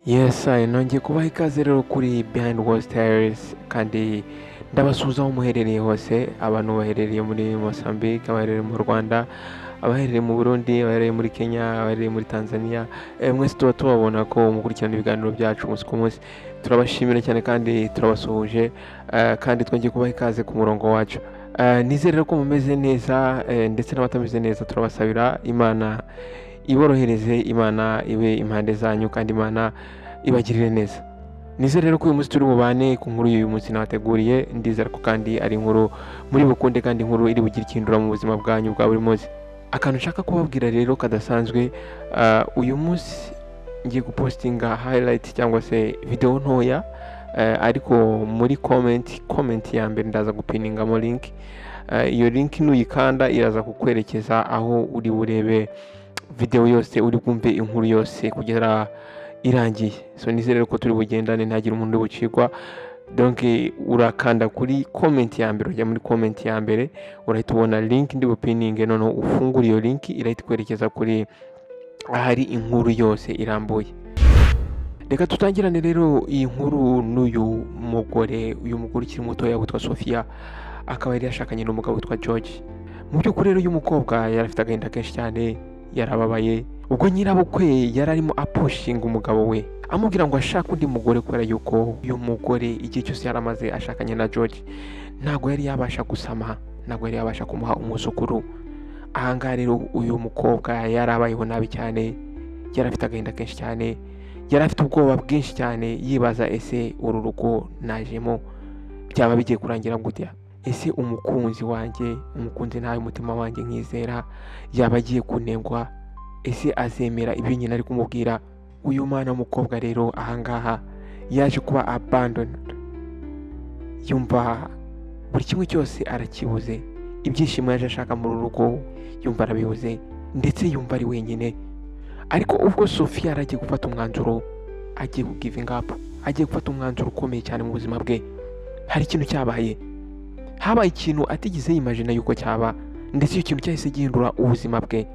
Yes, nongeye kubaha ikaze rero kuri Behind Walls Tales, kandi ndabasuhuza aho muherereye hose, abantu baherereye muri Mozambique, abaherereye mu Rwanda, abaherereye mu Burundi, abaherereye muri Kenya, abaherereye muri Tanzania. Mwese tuba tubabona ko mukurikirana ibiganiro byacu umunsi ku munsi. Turabashimira cyane kandi turabasuhuje, kandi twongeye kubaha ikaze ku murongo wacu. Nizere rero ko mumeze neza, ndetse n'abatameze neza turabasabira Imana iborohereze, Imana ibe impande zanyu kandi Imana ibagirire neza. Nizere rero ko uyu munsi turi bubane ku nkuru y'uyu munsi nabateguriye. Ndizera ko kandi ari inkuru muri bukunde kandi inkuru iri bugire ikihindura mu buzima bwanyu bwa buri munsi. Akantu nshaka kubabwira rero kadasanzwe, uyu munsi ngiye gupostinga highlight cyangwa se video ntoya, ariko muri comment ya mbere ndaza gupiningamo link. Iyo link nuyikanda iraza kukwerekeza aho uri burebe video yose, uri bwumve inkuru yose kugera irangiye. So nizere ko turi bugendane, ntagire umuntu uri bucikwa. Donc urakanda kuri comment ya mbere, ujya muri comment ya mbere, urahita ubona link ndi bupininge. Noneho ufungura iyo link, irahita ikwerekeza kuri ahari inkuru yose irambuye. Reka tutangirane rero iyi nkuru n'uyu mugore, uyu mugore ukiri mutoya witwa Sofia, akaba yari yashakanye n'umugabo witwa George. Mu by'ukuri rero uyu mukobwa yari afite agahinda kenshi cyane, yarababaye ubwo nyirabukwe yari arimo apushinga umugabo we, amubwira ngo ashake undi mugore, kubera yuko uyu mugore igihe cyose yari amaze ashakanye na George ntabwo yari yabasha gusama, ntabwo yari yabasha kumuha umwuzukuru. Ahangaha rero uyu mukobwa yari abayeho nabi cyane, yari afite agahinda kenshi cyane, yari afite ubwoba bwinshi cyane, yibaza: ese uru rugo najemo byaba bigiye kurangira gutya? Ese umukunzi wanjye, umukunzi ntawe umutima wanjye nkizera, yaba agiye kunengwa? Ese azemera ibyo nyina ari kumubwira? Uyu mwana w'umukobwa rero ahangaha yaje kuba abandoned, yumva buri kimwe cyose arakibuze. Ibyishimo yaje ashaka muri uru rugo yumva arabibuze, ndetse yumva ari wenyine. Ariko ubwo Sofia yari agiye gufata umwanzuro, agiye kugivinga up, agiye gufata umwanzuro ukomeye cyane mu buzima bwe, hari ikintu cyabaye. Habaye ikintu atigeze yimagina yuko cyaba, ndetse icyo kintu cyahise gihindura ubuzima bwe.